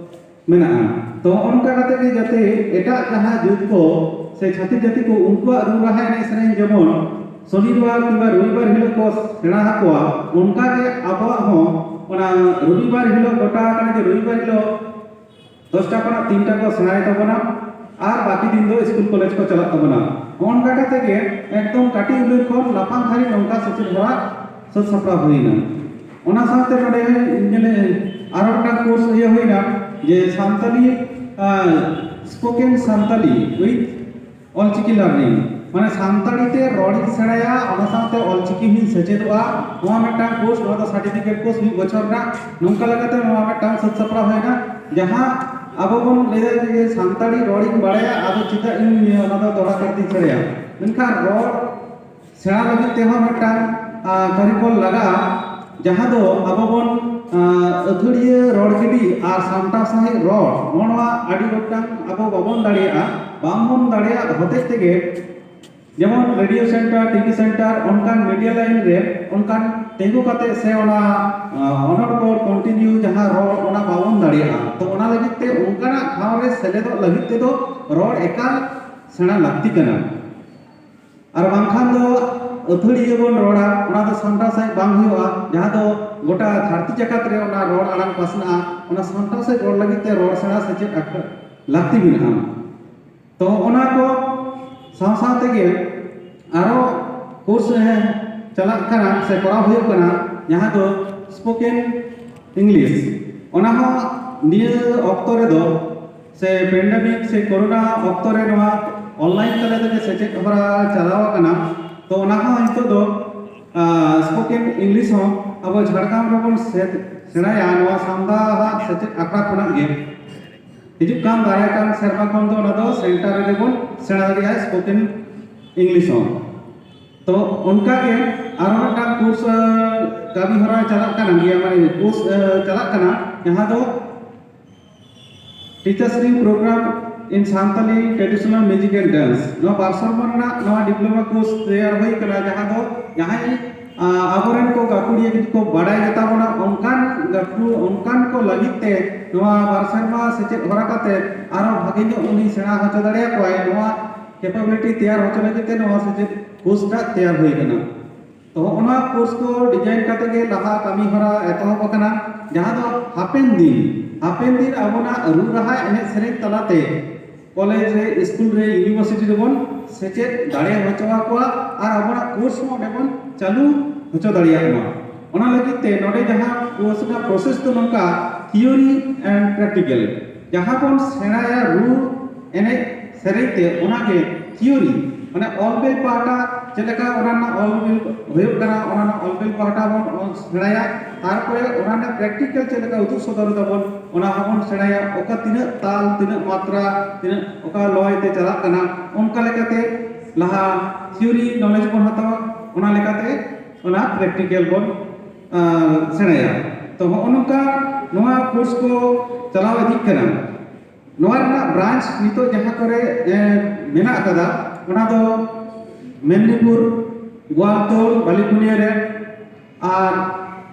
ᱢᱮᱱᱟᱜᱼᱟ᱾ ᱛᱚ ᱚᱱᱠᱟ ᱠᱟᱛᱮ ᱜᱮ ᱡᱟᱛᱮ ᱮᱴᱟᱜ ᱡᱟᱦᱟᱸ ᱡᱟᱹᱛ ᱠᱚ ᱥᱮ ᱪᱷᱟᱹᱛᱤᱠ ᱡᱟᱹᱛᱤ ᱠᱚ ᱩᱱᱠᱩᱣᱟᱜ ᱨᱩ ᱨᱟᱦᱟ ᱮᱱᱮᱡ ᱥᱮᱨᱮᱧ ᱡᱮᱢᱚᱱ ᱥᱚᱱᱤᱵᱟᱨ ᱠᱤᱝᱵᱟ ᱨᱚᱵᱤᱵᱟᱨ ᱦᱤᱞᱳᱜ ᱠᱚ ᱥᱮᱬᱟ ᱟᱠᱚᱣᱟ, ᱚᱱᱠᱟ ᱜᱮ ᱟᱵᱚᱣᱟᱜ ᱦᱚᱸ ᱚᱱᱟ ᱨᱚᱵᱤᱵᱟᱨ ᱦᱤᱞᱳᱜ ᱜᱚᱴᱟ ᱟᱠᱟᱱᱟ ᱡᱮ ᱨᱚᱵᱤᱵᱟᱨ ᱦᱤᱞᱳᱜ ᱫᱚᱥᱴᱟ ᱠᱷᱚᱱᱟᱜ ᱛᱤᱱᱴᱟ ᱠᱚ ᱥᱮᱬᱟᱭ ᱛᱟᱵᱚᱱᱟ ᱟᱨ ᱵᱟᱹᱠᱤ ᱫᱤᱱ ᱫᱚ ᱥᱠᱩᱞ ᱠᱚᱞᱮᱡᱽ ᱠᱚ ᱪᱟᱞᱟᱜ ᱛᱟᱵᱚᱱᱟ᱾ ᱚᱱᱠᱟ ᱠᱟᱛᱮ ᱜᱮ ᱮᱠᱫᱚᱢ ᱠᱟᱹᱴᱤᱡ ᱩᱢᱮᱨ ᱠᱷᱚᱱ ᱞᱟᱯᱷᱟᱝ ᱫᱷᱟᱹᱨᱤᱡ ᱱᱚᱝᱠᱟ ᱥᱮᱪᱮᱫ ᱦᱚᱨᱟ ᱥᱟᱹᱛ ᱥᱟᱯᱲᱟᱣ ᱦᱩᱭᱱᱟ᱾ ᱚᱱᱟ ᱥᱟᱶᱛᱮ ᱱᱚᱰᱮ ᱧᱮᱞᱮ ᱟᱨᱚ ᱢᱤᱫᱴᱟᱝ course ᱤᱭᱟᱹ ᱦᱩᱭᱱᱟ ᱡᱮ Santali spoken Santali with Ol Chiki learning, ᱢᱟᱱᱮ ᱥᱟᱱᱛᱟᱲᱤ ᱛᱮ ᱨᱚᱲᱤᱧ ᱥᱮᱬᱟᱭᱟ, ᱚᱱᱟ ᱥᱟᱶᱛᱮ ᱚᱞᱪᱤᱠᱤ ᱦᱚᱸᱧ ᱥᱮᱪᱮᱫᱚᱜᱼᱟ᱾ ᱱᱚᱣᱟ ᱢᱤᱫᱴᱟᱝ course, ᱱᱚᱣᱟ ᱫᱚ certificate course ᱢᱤᱫ ᱵᱚᱪᱷᱚᱨ ᱨᱮᱱᱟᱜ, ᱱᱚᱝᱠᱟ ᱞᱮᱠᱟᱛᱮ ᱱᱚᱣᱟ ᱢᱤᱫᱴᱟᱝ ᱥᱟᱹᱛ ᱥᱟᱯᱲᱟᱣ ᱦᱩᱭᱱᱟ᱾ ᱡᱟᱦᱟᱸ ᱟᱵᱚ ᱵᱚᱱ ᱞᱟᱹᱭᱫᱟ ᱡᱮ ᱥᱟᱱᱛᱟᱲᱤ ᱨᱚᱲᱤᱧ ᱵᱟᱲᱟᱭᱟ, ᱟᱫᱚ ᱪᱮᱫᱟᱜ ᱤᱧ ᱚᱱᱟ ᱫᱚ ᱫᱚᱦᱲᱟ ᱠᱟᱨᱛᱤᱧ ᱥᱮᱬᱟᱭᱟ? ᱢᱮᱱᱠᱷᱟᱱ ᱨᱚᱲ ᱥᱮᱬᱟ ᱞᱟᱹᱜᱤᱫ ᱛᱮᱦᱚᱸ ᱢᱤᱫᱴᱟᱝ ᱠᱟᱹᱨᱤᱜᱚᱞ ᱞᱟᱜᱟᱜᱼᱟ, ᱡᱟᱦᱟᱸ ᱫᱚ ᱟᱵᱚ ᱵᱚᱱ ᱟᱹᱛᱷᱟᱹᱲᱤᱭᱟᱹ ᱨᱚᱲ ᱜᱤᱰᱤ ᱟᱨ ᱥᱟᱢᱴᱟᱣ ᱥᱟᱺᱦᱤᱡ ᱨᱚᱲ, ᱱᱚᱣᱟ ᱟᱹᱰᱤ ᱜᱚᱴᱟᱝ ᱟᱵᱚ ᱵᱟᱵᱚᱱ ᱫᱟᱲᱮᱭᱟᱜᱼᱟ᱾ ᱵᱟᱝᱵᱚᱱ ᱫᱟᱲᱮᱭᱟᱜ ᱦᱚᱛᱮᱡ ᱛᱮᱜᱮ ᱡᱮᱢᱚᱱ ᱨᱮᱰᱤᱭᱳ ᱥᱮᱱᱴᱟᱨ, ᱴᱤᱵᱷᱤ ᱥᱮᱱᱴᱟᱨ, ᱚᱱᱠᱟᱱ ᱢᱤᱰᱤᱭᱟ ᱞᱟᱭᱤᱱ ᱨᱮ ᱚᱱᱠᱟᱱ ᱛᱤᱸᱜᱩ ᱠᱟᱛᱮ ᱥᱮ ᱚᱱᱟ ᱚᱱᱚᱲ ᱠᱚ ᱠᱚᱱᱴᱤᱱᱤᱭᱩ ᱡᱟᱦᱟᱸ ᱨᱚᱲ, ᱚᱱᱟ ᱵᱟᱵᱚᱱ ᱫᱟᱲᱮᱭᱟᱜᱼᱟ᱾ ᱛᱚ ᱚᱱᱟ ᱞᱟᱹᱜᱤᱫ ᱛᱮ ᱚᱱᱠᱟᱱᱟᱜ ᱴᱷᱟᱶ ᱨᱮ ᱥᱮᱞᱮᱫᱚᱜ ᱞᱟᱹᱜᱤᱫ ᱛᱮᱫᱚ ᱨᱚᱲ ᱮᱠᱟᱞ ᱥᱮᱬᱟ ᱞᱟᱹᱠᱛᱤ ᱠᱟᱱᱟ᱾ ᱟᱨ ᱵᱟᱝᱠᱷᱟᱱ ᱫᱚ ᱟᱹᱛᱷᱟᱹᱲᱤ ᱜᱮᱵᱚᱱ ᱨᱚᱲᱟ, ᱚᱱᱟ ᱫᱚ ᱥᱟᱢᱴᱟᱣ ᱥᱟᱺᱦᱤᱡ ᱵᱟᱝ ᱦᱩᱭᱩᱜᱼᱟ᱾ ᱡᱟᱦᱟᱸ ᱫᱚ ᱜᱚᱴᱟ ᱫᱷᱟᱹᱨᱛᱤ ᱡᱟᱠᱟᱛ ᱨᱮ ᱚᱱᱟ ᱨᱚᱲ ᱟᱲᱟᱝ ᱯᱟᱥᱱᱟᱜᱼᱟ, ᱚᱱᱟ ᱥᱟᱢᱴᱟᱣ ᱥᱟᱺᱦᱤᱡ ᱨᱚᱲ ᱞᱟᱹᱜᱤᱫ ᱛᱮ ᱨᱚᱲ ᱥᱮᱬᱟ ᱥᱮᱪᱮᱫ ᱟᱠᱟᱫ ᱞᱟᱹᱠᱛᱤ ᱢᱮᱱᱟᱜᱼᱟ᱾ ᱛᱚ ᱚᱱᱟ ᱠᱚ ᱥᱟᱶ ᱥᱟᱶ ᱛᱮᱜᱮ ᱟᱨᱚ course ᱪᱟᱞᱟᱜ ᱠᱟᱱᱟ ᱥᱮ ᱠᱚᱨᱟᱣ ᱦᱩᱭᱩᱜ ᱠᱟᱱᱟ, ᱡᱟᱦᱟᱸ ᱫᱚ spoken English᱾ ᱚᱱᱟ ᱦᱚᱸ ᱱᱤᱭᱟᱹ ᱚᱠᱛᱚ ᱨᱮᱫᱚ ᱥᱮ pandemic ᱥᱮ ᱠᱳᱨᱳᱱᱟ ᱚᱠᱛᱚ ᱨᱮ ᱱᱚᱣᱟ online ᱛᱟᱞᱟ ᱛᱮᱜᱮ ᱥᱮᱪᱮᱫ ᱦᱚᱨᱟ ᱪᱟᱞᱟᱣ ᱟᱠᱟᱱᱟ᱾ ᱛᱚ ᱚᱱᱟ ᱦᱚᱸ ᱱᱤᱛᱚᱜ ᱫᱚ spoken English ᱦᱚᱸ ᱟᱵᱚ ᱡᱷᱟᱲᱜᱨᱟᱢ ᱨᱮᱵᱚᱱ ᱥᱮ-, ᱥᱮᱬᱟᱭᱟ ᱱᱚᱣᱟ ᱥᱟᱢᱫᱟᱣᱟᱜ ᱥᱮᱪᱮᱫ ᱟᱠᱷᱲᱟ ᱠᱷᱚᱱᱟᱜ ᱜᱮ᱾ ᱦᱤᱡᱩᱜ ᱠᱟᱱ ᱫᱟᱨᱟᱭ ᱠᱟᱱ ᱥᱮᱨᱢᱟ ᱠᱷᱚᱱ ᱫᱚ ᱚᱱᱟ ᱫᱚ ᱥᱮᱱᱴᱟᱨ ᱨᱮᱜᱮ ᱵᱚᱱ ᱥᱮᱬᱟ ᱫᱟᱲᱮᱭᱟᱜᱼᱟ, ᱥᱯᱳᱠᱮᱱ ᱤᱝᱞᱤᱥ ᱦᱚᱸ᱾ ᱛᱚ ᱚᱱᱠᱟ ᱜᱮ ᱟᱨᱚ ᱢᱤᱫᱴᱟᱝ ᱠᱳᱨᱥ ᱠᱟᱹᱢᱤ ᱦᱚᱨᱟ ᱪᱟᱞᱟᱜ ᱠᱟᱱ ᱜᱮᱭᱟ, ᱢᱟᱱᱮ ᱠᱳᱨᱥ ᱪᱟᱞᱟᱜ ᱠᱟᱱᱟ, ᱡᱟᱦᱟᱸ ᱫᱚ Teachers Training Program in Santali Traditional Music and Dance᱾ ᱱᱚᱣᱟ ᱵᱟᱨ ᱥᱮᱨᱢᱟ ᱨᱮᱱᱟᱜ ᱱᱚᱣᱟ ᱰᱤᱯᱞᱳᱢᱟ ᱠᱳᱨᱥ ᱛᱮᱭᱟᱨ ᱦᱩᱭ ᱠᱟᱱᱟ, ᱡᱟᱦᱟᱸ ᱫᱚ ᱡᱟᱦᱟᱸᱭ ᱟᱵᱚᱨᱮᱱ ᱠᱚ ᱜᱟᱹᱠᱷᱩᱲᱤᱭᱟᱹ ᱡᱩᱫᱤ ᱠᱚ ᱵᱟᱲᱟᱭ ᱜᱮᱛᱟ ᱵᱚᱱᱟ, ᱚᱱᱠᱟᱱ ᱜᱟᱹᱠᱷᱩᱲ ᱚᱱᱠᱟᱱ ᱠᱚ ᱞᱟᱹᱜᱤᱫ ᱛᱮ ᱱᱚᱣᱟ ᱵᱟᱨ ᱥᱮᱨᱢᱟ ᱥᱮᱪᱮᱫ ᱦᱚᱨᱟ ᱠᱟᱛᱮ ᱟᱨᱚ ᱵᱷᱟᱜᱮ ᱧᱚᱜ ᱩᱱᱤ ᱥᱮᱬᱟ ᱦᱚᱪᱚ ᱫᱟᱲᱮᱭᱟᱠᱚᱣᱟᱭ, ᱱᱚᱣᱟ ᱠᱮᱯᱟᱵᱤᱞᱤᱴᱤ ᱛᱮᱭᱟᱨ ᱦᱚᱪᱚ ᱞᱟᱹᱜᱤᱫ ᱛᱮ ᱱᱚᱣᱟ ᱥᱮᱪᱮᱫ ᱠᱳᱨᱥ ᱴᱟᱜ ᱛᱮᱭᱟᱨ ᱦᱩᱭ ᱠᱟᱱᱟ᱾ ᱛᱚ ᱦᱚᱸᱜᱼᱚ ᱱᱚᱣᱟ ᱠᱳᱨᱥ ᱠᱚ ᱰᱤᱡᱟᱭᱤᱱ ᱠᱟᱛᱮ ᱜᱮ ᱞᱟᱦᱟ ᱠᱟᱹᱢᱤ ᱦᱚᱨᱟ ᱮᱛᱚᱦᱚᱵ ᱟᱠᱟᱱᱟ, ᱡᱟᱦᱟᱸ ᱫᱚ ᱦᱟᱯᱮᱱ ᱫᱤᱱ ᱦᱟᱯᱮᱱ ᱫᱤᱱ ᱟᱵᱚᱱᱟᱜ ᱨᱩ ᱨᱟᱦᱟ ᱮᱱᱮᱡ ᱥᱮᱨᱮᱧ ᱛᱟᱞᱟᱛᱮ ᱠᱚᱞᱮᱡᱽ ᱨᱮ, ᱥᱠᱩᱞ ᱨᱮ, ᱤᱭᱩᱱᱤᱵᱷᱟᱨᱥᱤᱴᱤ ᱨᱮᱵᱚᱱ ᱥᱮᱪᱮᱫ ᱫᱟᱲᱮ ᱦᱚᱪᱚ ᱟᱠᱚᱣᱟ ᱟᱨ ᱟᱵᱚᱱᱟᱜ ᱠᱳᱨᱥ ᱦᱚᱸ ᱚᱸᱰᱮ ᱵᱚᱱ ᱪᱟᱹᱞᱩ ᱦᱚᱪᱚ ᱫᱟᱲᱮᱭᱟᱜ ᱢᱟ᱾ ᱚᱱᱟ ᱞᱟᱹᱜᱤᱫ ᱛᱮ ᱱᱚᱰᱮ ᱡᱟᱦᱟᱸ ᱠᱳᱨᱥ ᱨᱮᱱᱟᱜ ᱯᱨᱚᱥᱮᱥ ᱫᱚ ᱱᱚᱝᱠᱟ, ᱛᱷᱤᱭᱳᱨᱤ ᱮᱱᱰ ᱯᱨᱮᱠᱴᱤᱠᱮᱞ᱾ ᱡᱟᱦᱟᱸ ᱵᱚᱱ ᱥᱮᱬᱟᱭᱟ ᱨᱩ ᱮᱱᱮᱡ ᱥᱮᱨᱮᱧ ᱛᱮ, ᱚᱱᱟᱜᱮ ᱛᱷᱤᱭᱳᱨᱤ, ᱢᱟᱱᱮ ᱚᱞ ᱵᱮᱞ ᱯᱟᱦᱴᱟ ᱪᱮᱫ ᱞᱮᱠᱟ ᱚᱱᱟ ᱨᱮᱱᱟᱜ ᱚᱞ ᱵᱮᱞ ᱦᱩᱭᱩᱜ ᱠᱟᱱᱟ, ᱚᱱᱟ ᱨᱮᱱᱟᱜ ᱚᱞ ᱵᱮᱞ ᱯᱟᱦᱴᱟ ᱵᱚᱱ ᱚᱞ ᱥᱮᱬᱟᱭᱟ, ᱛᱟᱨᱯᱚᱨᱮ ᱚᱱᱟ ᱨᱮᱱᱟᱜ ᱯᱨᱮᱠᱴᱤᱠᱮᱞ ᱪᱮᱫ ᱞᱮᱠᱟ ᱩᱫᱩᱜ ᱥᱚᱫᱚᱨ ᱫᱟᱵᱚᱱ, ᱚᱱᱟ ᱦᱚᱸᱵᱚᱱ ᱥᱮᱬᱟᱭᱟ᱾ ᱚᱠᱟ ᱛᱤᱱᱟᱹᱜ ᱛᱟᱞ, ᱛᱤᱱᱟᱹᱜ ᱢᱟᱛᱨᱟ, ᱛᱤᱱᱟᱹᱜ ᱚᱠᱟ ᱞᱚᱭ ᱛᱮ ᱪᱟᱞᱟᱜ ᱠᱟᱱᱟ, ᱚᱱᱠᱟ ᱞᱮᱠᱟᱛᱮ ᱞᱟᱦᱟ ᱛᱷᱤᱭᱳᱨᱤ ᱱᱚᱞᱮᱡᱽ ᱵᱚᱱ ᱦᱟᱛᱟᱣᱟ, ᱚᱱᱟ ᱞᱮᱠᱟᱛᱮ ᱚᱱᱟ ᱯᱨᱮᱠᱴᱤᱠᱮᱞ ᱵᱚᱱ, ᱟᱸ, ᱥᱮᱬᱟᱭᱟ᱾ ᱛᱚ ᱦᱚᱸᱜᱼᱚ ᱱᱚᱝᱠᱟ ᱱᱚᱣᱟ ᱠᱳᱨᱥ ᱠᱚ ᱪᱟᱞᱟᱣ ᱤᱫᱤᱜ ᱠᱟᱱᱟ᱾ ᱱᱚᱣᱟ ᱨᱮᱱᱟᱜ ᱵᱨᱟᱧᱪ ᱱᱤᱛᱚᱜ ᱡᱟᱦᱟᱸ ᱠᱚᱨᱮ, ᱮ, ᱢᱮᱱᱟᱜ ᱟᱠᱟᱫᱟ, ᱚᱱᱟ ᱫᱚ ᱢᱮᱫᱽᱱᱤᱯᱩᱨ, ᱜᱳᱣᱟᱞᱛᱳᱲ, ᱵᱟᱞᱤᱯᱩᱱᱤᱭᱟᱹ ᱨᱮ ᱟᱨ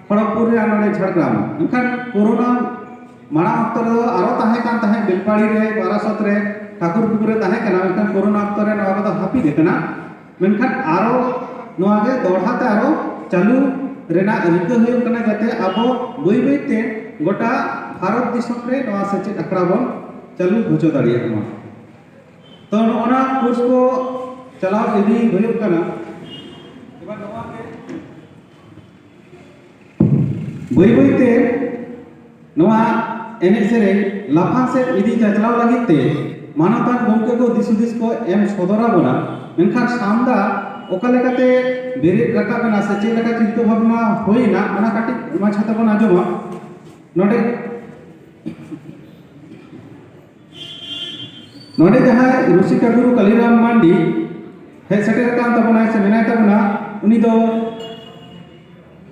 ᱠᱷᱚᱲᱚᱜᱽᱯᱩᱨ ᱨᱮ ᱟᱨ ᱱᱚᱰᱮ ᱡᱷᱟᱲᱜᱨᱟᱢ᱾ ᱢᱮᱱᱠᱷᱟᱱ ᱠᱳᱨᱳᱱᱟ ᱢᱟᱲᱟᱝ ᱚᱠᱛᱚ ᱨᱮᱫᱚ ᱟᱨᱚ ᱛᱟᱦᱮᱸ ᱠᱟᱱ ᱛᱟᱦᱮᱸᱫ, ᱵᱮᱞᱯᱟᱦᱟᱲᱤ ᱨᱮ, ᱵᱟᱨᱟᱥᱚᱛ ᱨᱮ, ᱴᱷᱟᱠᱩᱨᱯᱩᱠᱩᱨ ᱨᱮ ᱛᱟᱦᱮᱸ ᱠᱟᱱᱟ, ᱢᱮᱱᱠᱷᱟᱱ ᱠᱳᱨᱳᱱᱟ ᱚᱠᱛᱚ ᱨᱮ ᱱᱚᱣᱟ ᱠᱚᱫᱚ ᱦᱟᱹᱯᱤᱫ ᱟᱠᱟᱱᱟ᱾ ᱢᱮᱱᱠᱷᱟᱱ ᱟᱨᱚ ᱱᱚᱣᱟ ᱜᱮ ᱫᱚᱦᱲᱟ ᱛᱮ ᱟᱨᱚ ᱪᱟᱹᱞᱩ ᱨᱮᱱᱟᱜ ᱨᱤᱠᱟᱹ ᱦᱩᱭᱩᱜ ᱠᱟᱱᱟ, ᱡᱟᱛᱮ ᱟᱵᱚ ᱵᱟᱹᱭ ᱵᱟᱹᱭ ᱛᱮ ᱜᱚᱴᱟ ᱵᱷᱟᱨᱚᱛ ᱫᱤᱥᱚᱢ ᱨᱮ ᱱᱚᱣᱟ ᱥᱮᱪᱮᱫ ᱟᱠᱷᱲᱟ ᱵᱚᱱ ᱪᱟᱹᱞᱩ ᱦᱚᱪᱚ ᱫᱟᱲᱮᱭᱟᱜ ᱢᱟ᱾ ᱛᱚ ᱱᱚᱜᱼᱚ ᱱᱟ ᱠᱳᱨᱥ ᱠᱚ ᱪᱟᱞᱟᱣ ᱤᱫᱤ ᱦᱩᱭᱩᱜ ᱠᱟᱱᱟ᱾ ᱮᱵᱟᱨ ᱱᱚᱣᱟ ᱜᱮ ᱵᱟᱹᱭ ᱵᱟᱹᱭ ᱛᱮ ᱱᱚᱣᱟ ᱮᱱᱮᱡ ᱥᱮᱨᱮᱧ ᱞᱟᱯᱷᱟᱝ ᱥᱮᱫ ᱤᱫᱤ ᱪᱟᱪᱞᱟᱣ ᱞᱟᱹᱜᱤᱫ ᱛᱮ ᱢᱟᱱᱚᱛᱟᱱ ᱜᱚᱢᱠᱮ ᱠᱚ ᱫᱤᱥ ᱦᱩᱫᱤᱥ ᱠᱚ ᱮᱢ ᱥᱚᱫᱚᱨ ᱟᱵᱚᱱᱟ᱾ ᱢᱮᱱᱠᱷᱟᱱ ᱥᱟᱢᱫᱟ ᱚᱠᱟ ᱞᱮᱠᱟᱛᱮ ᱵᱮᱨᱮᱫ ᱨᱟᱠᱟᱵ ᱮᱱᱟ ᱥᱮ ᱪᱮᱫ ᱞᱮᱠᱟ ᱪᱤᱱᱛᱟᱹ ᱵᱷᱟᱵᱽᱱᱟ ᱦᱩᱭ ᱮᱱᱟ, ᱚᱱᱟ ᱠᱟᱹᱴᱤᱡ ᱢᱟᱪᱷᱟ ᱛᱮᱵᱚᱱ ᱟᱸᱡᱚᱢᱟ᱾ ᱱᱚᱰᱮ ᱱᱚᱰᱮ ᱡᱟᱦᱟᱸᱭ ᱨᱩᱥᱤᱠᱟ ᱜᱩᱨᱩ ᱠᱟᱞᱤᱨᱟᱢ ᱢᱟᱱᱰᱤ ᱦᱮᱡ ᱥᱮᱴᱮᱨ ᱟᱠᱟᱱ ᱛᱟᱵᱚᱱᱟᱭ ᱥᱮ ᱢᱮᱱᱟᱭ ᱛᱟᱵᱚᱱᱟ, ᱩᱱᱤ ᱫᱚ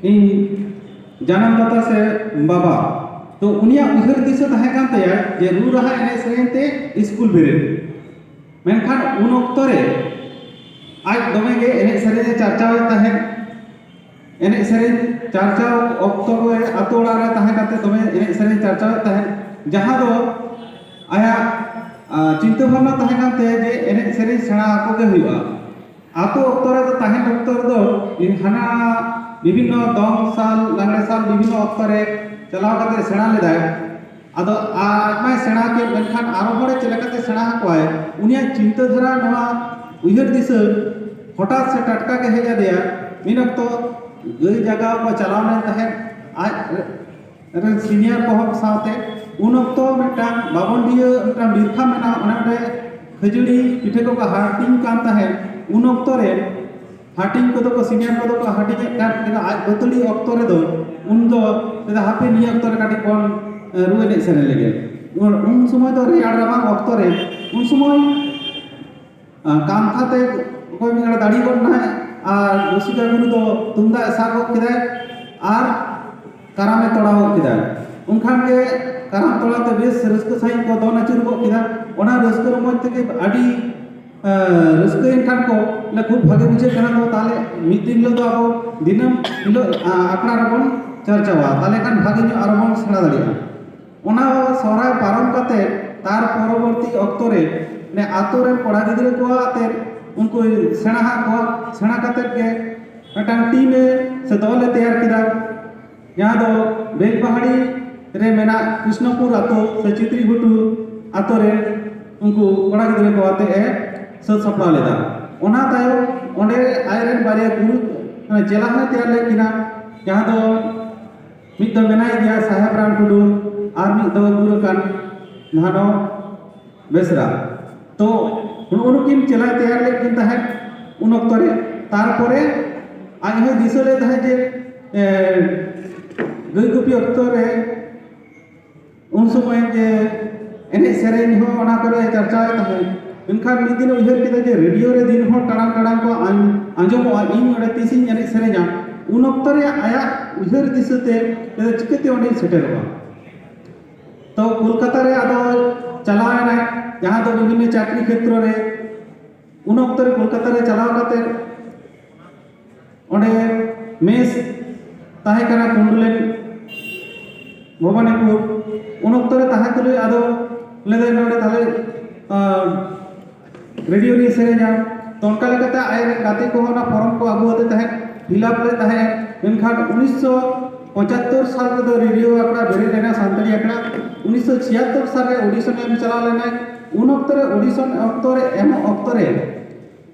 ᱤᱧ ᱡᱟᱱᱟᱢ ᱛᱟᱛᱟ ᱥᱮ ᱵᱟᱵᱟ᱾ ᱛᱚ ᱩᱱᱤᱭᱟᱜ ᱩᱭᱦᱟᱹᱨ ᱫᱤᱥᱟᱹ ᱛᱟᱦᱮᱸ ᱠᱟᱱ ᱛᱟᱭᱟ ᱡᱮ ᱨᱩ ᱨᱟᱦᱟ ᱮᱱᱮᱡ ᱥᱮᱨᱮᱧ ᱛᱮ ᱥᱠᱩᱞ ᱵᱮᱨᱮᱫ᱾ ᱢᱮᱱᱠᱷᱟᱱ ᱩᱱ ᱚᱠᱛᱚ ᱨᱮ ᱟᱡ ᱫᱚᱢᱮ ᱜᱮ ᱮᱱᱮᱡ ᱥᱮᱨᱮᱧ ᱮ ᱪᱟᱨᱪᱟᱣᱮᱫ ᱛᱟᱦᱮᱸᱫ᱾ ᱮᱱᱮᱡ ᱥᱮᱨᱮᱧ ᱪᱟᱨᱪᱟᱣ ᱚᱠᱛᱚ ᱨᱮ ᱟᱛᱳ ᱚᱲᱟᱜ ᱨᱮ ᱛᱟᱦᱮᱸ ᱠᱟᱛᱮ ᱫᱚᱢᱮ ᱮᱱᱮᱡ ᱥᱮᱨᱮᱧ ᱪᱟᱨᱪᱟᱣᱮᱫ ᱛᱟᱦᱮᱸᱫ, ᱡᱟᱦᱟᱸ ᱫᱚ ᱟᱭᱟᱜ, ᱟ, ᱪᱤᱱᱛᱟᱹ ᱵᱷᱟᱵᱽᱱᱟ ᱛᱟᱦᱮᱸ ᱠᱟᱱ ᱛᱟᱭᱟ ᱡᱮ ᱮᱱᱮᱡ ᱥᱮᱨᱮᱧ ᱥᱮᱬᱟ ᱟᱠᱚ ᱜᱮ ᱦᱩᱭᱩᱜᱼᱟ᱾ ᱟᱛᱳ ᱚᱠᱛᱚ ᱨᱮᱫᱚ, ᱛᱟᱦᱮᱱ ᱚᱠᱛᱚ ᱨᱮᱫᱚ ᱦᱟᱱᱟ ᱵᱤᱵᱷᱤᱱᱱᱚ ᱫᱚᱝ ᱥᱟᱞ, ᱞᱟᱜᱽᱲᱮ ᱥᱟᱞ ᱵᱤᱵᱷᱤᱱᱱᱚ ᱚᱠᱛᱚ ᱨᱮ ᱪᱟᱞᱟᱣ ᱠᱟᱛᱮ ᱥᱮᱬᱟ ᱞᱮᱫᱟᱭ᱾ ᱟᱫᱚ ᱟᱡ ᱢᱟᱭ ᱥᱮᱬᱟ ᱠᱮᱫ, ᱢᱮᱱᱠᱷᱟᱱ ᱟᱨᱚ ᱦᱚᱲᱮ ᱪᱮᱫ ᱞᱮᱠᱟᱛᱮ ᱥᱮᱬᱟ ᱟᱠᱚᱣᱟᱭ, ᱩᱱᱤᱭᱟᱜ ᱪᱤᱱᱛᱟᱹ ᱫᱷᱟᱨᱟ, ᱱᱚᱣᱟ ᱩᱭᱦᱟᱹᱨ ᱫᱤᱥᱟᱹ ᱦᱚᱴᱟᱛ ᱥᱮ ᱴᱟᱴᱠᱟ ᱜᱮ ᱦᱮᱡ ᱟᱫᱮᱭᱟ᱾ ᱢᱤᱫ ᱚᱠᱛᱚ ᱜᱟᱹᱭ ᱡᱟᱜᱟᱣ ᱠᱚ ᱪᱟᱞᱟᱣ ᱞᱮᱱ ᱛᱟᱦᱮᱸᱫ ᱟᱡ ᱨᱮᱱ ᱥᱤᱱᱤᱭᱟᱨ ᱠᱚᱦᱚᱸ ᱥᱟᱶᱛᱮ᱾ ᱩᱱ ᱚᱠᱛᱚ ᱢᱤᱫᱴᱟᱝ ᱵᱟᱵᱚᱱᱰᱤᱭᱟᱹ ᱢᱤᱫᱴᱟᱝ ᱵᱤᱨ ᱠᱷᱟᱢ ᱢᱮᱱᱟᱜᱼᱟ, ᱚᱱᱟ ᱚᱸᱰᱮ ᱠᱷᱟᱹᱡᱟᱹᱲᱤ ᱯᱤᱴᱷᱟᱹ ᱠᱚᱠᱚ ᱦᱟᱹᱴᱤᱧ ᱠᱟᱱ ᱛᱟᱦᱮᱸᱫ᱾ ᱩᱱ ᱚᱠᱛᱚ ᱨᱮ ᱦᱟᱹᱴᱤᱧ ᱠᱚᱫᱚ ᱠᱚ, ᱥᱤᱱᱤᱭᱟᱨ ᱠᱚᱫᱚ ᱠᱚ ᱦᱟᱹᱴᱤᱧᱮᱫ ᱠᱟᱱ ᱛᱟᱦᱮᱸᱱᱟ᱾ ᱟᱡ ᱵᱟᱹᱛᱟᱹᱲᱤ ᱚᱠᱛᱚ ᱨᱮᱫᱚ ᱩᱱ ᱫᱚ ᱞᱟᱹᱭᱫᱟ, "ᱦᱟᱯᱮ ᱱᱤᱭᱟᱹ ᱚᱠᱛᱚ ᱨᱮ ᱠᱟᱹᱴᱤᱡ ᱵᱚᱱ, ᱮ, ᱨᱩ ᱮᱱᱮᱡ ᱥᱮᱨᱮᱧ ᱞᱮᱜᱮ᱾" ᱩᱱ, ᱩᱱ ᱥᱚᱢᱚᱭ ᱫᱚ ᱨᱮᱭᱟᱲ ᱨᱟᱵᱟᱝ ᱚᱠᱛᱚ ᱨᱮ, ᱩᱱ ᱥᱚᱢᱚᱭ, ᱟ, ᱠᱟᱱᱛᱷᱟ ᱛᱮ ᱚᱠᱚᱭ ᱢᱤᱫ ᱦᱚᱲ ᱫᱟᱲᱦᱤ ᱜᱚᱫ ᱱᱟᱭ ᱟᱨ ᱨᱩᱥᱤᱠᱟ ᱜᱩᱨᱩ ᱫᱚ ᱛᱩᱢᱫᱟᱜ ᱮ ᱥᱟᱵ ᱜᱚᱫ ᱠᱮᱫᱟᱭ ᱟᱨ ᱠᱟᱨᱟᱢᱮ ᱛᱚᱲᱟᱣ ᱜᱚᱫ ᱠᱮᱫᱟ᱾ ᱩᱱᱠᱷᱟᱱ ᱜᱮ ᱠᱟᱨᱟᱢ ᱛᱚᱲᱟᱣ ᱛᱮ ᱵᱮᱥ ᱨᱟᱹᱥᱠᱟᱹ ᱥᱟᱺᱦᱤᱡ ᱠᱚ ᱫᱚᱱ ᱟᱹᱪᱩᱨ ᱜᱚᱫ ᱠᱮᱫᱟ᱾ ᱚᱱᱟ ᱨᱟᱹᱥᱠᱟᱹ ᱨᱚᱢᱚᱡᱽ ᱛᱮᱜᱮ ᱟᱹᱰᱤ, ᱮ, ᱨᱟᱹᱥᱠᱟᱹᱭᱮᱱ ᱠᱷᱟᱱ ᱠᱚ, ᱞᱮ ᱠᱷᱩᱵ ᱵᱷᱟᱜᱮ ᱵᱩᱡᱷᱟᱹᱜ ᱠᱟᱱᱟ᱾ ᱛᱚ ᱛᱟᱦᱞᱮ ᱢᱤᱫ ᱫᱤᱱ ᱦᱤᱞᱳᱜ ᱫᱚ ᱟᱵᱚ ᱫᱤᱱᱟᱹᱢ ᱦᱤᱞᱳᱜ, ᱟ, ᱟᱠᱷᱲᱟ ᱨᱮᱵᱚᱱ ᱪᱟᱨᱪᱟᱣᱟ, ᱛᱟᱦᱞᱮ ᱠᱷᱟᱱ ᱵᱷᱟᱜᱮ ᱧᱚᱜ ᱟᱨᱚ ᱵᱚᱱ ᱥᱮᱬᱟ ᱫᱟᱲᱮᱭᱟᱜᱼᱟ᱾ ᱚᱱᱟ ᱥᱚᱦᱨᱟᱭ ᱯᱟᱨᱚᱢ ᱠᱟᱛᱮ ᱛᱟᱨ ᱯᱚᱨᱚᱵᱚᱨᱛᱤ ᱚᱠᱛᱚ ᱨᱮ ᱟᱛᱳ ᱨᱮᱱ ᱠᱚᱲᱟ ᱜᱤᱫᱽᱨᱟᱹ ᱠᱚ ᱟᱛᱮ ᱩᱱᱠᱩ ᱥᱮᱬᱟ ᱦᱟᱜ ᱠᱚᱣᱟ᱾ ᱥᱮᱬᱟ ᱠᱟᱛᱮ ᱜᱮ ᱢᱤᱫᱴᱟᱝ ᱴᱤᱢ ᱮ ᱥᱮ ᱫᱚᱞ ᱮ ᱛᱮᱭᱟᱨ ᱠᱮᱫᱟ, ᱡᱟᱦᱟᱸ ᱫᱚ ᱵᱮᱞᱯᱟᱦᱟᱲᱤ ᱨᱮ ᱢᱮᱱᱟᱜ ᱠᱨᱤᱥᱱᱚᱯᱩᱨ ᱟᱛᱳ ᱥᱮ ᱪᱤᱛᱨᱤᱜᱷᱩᱴᱩ ᱟᱛᱳ ᱨᱮ ᱩᱱᱠᱩ ᱠᱚᱲᱟ ᱜᱤᱫᱽᱨᱟᱹ ᱠᱚ ᱟᱛᱮ ᱮ ᱥᱟᱹᱛ ᱥᱟᱯᱲᱟᱣ ᱞᱮᱫᱟ᱾ ᱚᱱᱟ ᱛᱟᱭᱚᱢ ᱚᱸᱰᱮ ᱟᱡᱨᱮᱱ ᱵᱟᱨᱭᱟ ᱜᱩᱨᱩ, ᱢᱟᱱᱮ ᱪᱮᱞᱟ ᱦᱚᱸᱭ ᱛᱮᱭᱟᱨ ᱞᱮᱫ ᱠᱤᱱᱟ, ᱡᱟᱦᱟᱸ ᱫᱚ ᱢᱤᱫ ᱫᱚ ᱢᱮᱱᱟᱭ ᱜᱮᱭᱟ ᱥᱟᱦᱮᱵ ᱨᱟᱢ ᱴᱩᱰᱩ, ᱟᱨ ᱢᱤᱫ ᱫᱚ ᱜᱩᱨᱩ ᱠᱟᱱ ᱫᱷᱟᱱᱚ ᱵᱮᱥᱨᱟ᱾ ᱛᱚ ᱱᱩᱜᱼᱩ ᱱᱩᱠᱤᱱ ᱪᱮᱞᱟᱭ ᱛᱮᱭᱟᱨ ᱞᱮᱫ ᱠᱤᱱ ᱛᱟᱦᱮᱸᱫ ᱩᱱ ᱚᱠᱛᱚ ᱨᱮ᱾ ᱛᱟᱨᱯᱚᱨᱮ ᱟᱡ ᱦᱚᱸᱭ ᱫᱤᱥᱟᱹ ᱞᱮᱫ ᱛᱟᱦᱮᱸᱫ ᱡᱮ, ᱮ, ᱜᱟᱹᱭ ᱜᱩᱯᱤ ᱚᱠᱛᱚ ᱨᱮ ᱩᱱ ᱥᱚᱢᱚᱭ ᱡᱮ ᱮᱱᱮᱡ ᱥᱮᱨᱮᱧ ᱦᱚᱸ ᱚᱱᱟ ᱠᱚᱨᱮ ᱪᱟᱨᱪᱟᱣᱮᱫ ᱛᱟᱦᱮᱸᱫ᱾ ᱢᱮᱱᱠᱷᱟᱱ ᱢᱤᱫ ᱫᱤᱱ ᱩᱭᱦᱟᱹᱨ ᱠᱮᱫᱟ ᱡᱮ ᱨᱮᱰᱤᱭᱳ ᱨᱮ ᱫᱤᱱ ᱦᱚᱸ ᱴᱟᱲᱟᱝ ᱴᱟᱲᱟᱝ ᱠᱚ ᱟᱸᱡᱚᱢᱚᱜᱼᱟ, ᱤᱧ ᱚᱸᱰᱮ ᱛᱤᱥᱤᱧ ᱮᱱᱮᱡ ᱥᱮᱨᱮᱧᱟ᱾ ᱩᱱ ᱚᱠᱛᱚ ᱨᱮ ᱟᱭᱟᱜ ᱩᱭᱦᱟᱹᱨ ᱫᱤᱥᱟᱹᱛᱮ ᱪᱤᱠᱟᱹᱛᱮ ᱚᱸᱰᱮᱧ ᱥᱮᱴᱮᱨᱚᱜᱼᱟ᱾ ᱛᱚ ᱠᱳᱞᱠᱟᱛᱟ ᱨᱮ ᱟᱫᱚ ᱪᱟᱞᱟᱣ ᱮᱱᱟᱭ, ᱡᱟᱦᱟᱸ ᱫᱚ ᱵᱤᱵᱷᱤᱱᱱᱚ ᱪᱟᱠᱨᱤ ᱠᱷᱮᱛᱨᱚ ᱨᱮ᱾ ᱩᱱ ᱚᱠᱛᱚ ᱨᱮ ᱠᱳᱞᱠᱟᱛᱟ ᱨᱮ ᱪᱟᱞᱟᱣ ᱠᱟᱛᱮ ᱚᱸᱰᱮ ᱢᱮᱥ ᱛᱟᱦᱮᱸ ᱠᱟᱱᱟ ᱠᱩᱱᱰᱩᱞᱮᱱ ᱵᱷᱚᱵᱟᱱᱤᱯᱩᱨ᱾ ᱩᱱ ᱚᱠᱛᱚ ᱨᱮ ᱛᱟᱦᱮᱸ ᱛᱩᱞᱩᱡ ᱟᱫᱚ ᱞᱟᱹᱭᱫᱟᱭ ᱱᱚᱰᱮ ᱛᱟᱦᱞᱮ ᱨᱮᱰᱤᱭᱳ ᱨᱤᱧ ᱥᱮᱨᱮᱧᱟ᱾ ᱛᱚ ᱚᱱᱠᱟ ᱞᱮᱠᱟᱛᱮ ᱟᱡ ᱨᱮᱱ ᱜᱟᱛᱮ ᱠᱚᱦᱚᱸ ᱚᱱᱟ ᱯᱷᱚᱨᱚᱢ ᱠᱚ ᱟᱹᱜᱩ ᱟᱫᱮ ᱛᱟᱦᱮᱸᱫ, ᱯᱷᱤᱞᱟᱯ ᱞᱮᱫ ᱛᱟᱦᱮᱸᱫ᱾ ᱢᱮᱱᱠᱷᱟᱱ ᱩᱱᱤᱥᱥᱚ ᱯᱚᱸᱪᱟᱛᱛᱳᱨ ᱥᱟᱞ ᱨᱮᱫᱚ ᱨᱮᱰᱤᱭᱳ ᱟᱠᱷᱲᱟ ᱵᱮᱨᱮᱫ ᱞᱮᱱᱟ, ᱥᱟᱱᱛᱟᱲᱤ ᱟᱠᱷᱲᱟ᱾ ᱩᱱᱤᱥᱥᱚ ᱪᱷᱤᱭᱟᱛᱛᱳᱨ ᱥᱟᱞ ᱨᱮ ᱚᱰᱤᱥᱚᱱ ᱮᱢ ᱪᱟᱞᱟᱣ ᱞᱮᱱᱟᱭ᱾ ᱩᱱ ᱚᱠᱛᱚ ᱨᱮ ᱚᱰᱤᱥᱚᱱ ᱚᱠᱛᱚ ᱨᱮ, ᱮᱢᱚᱜ ᱚᱠᱛᱚ ᱨᱮ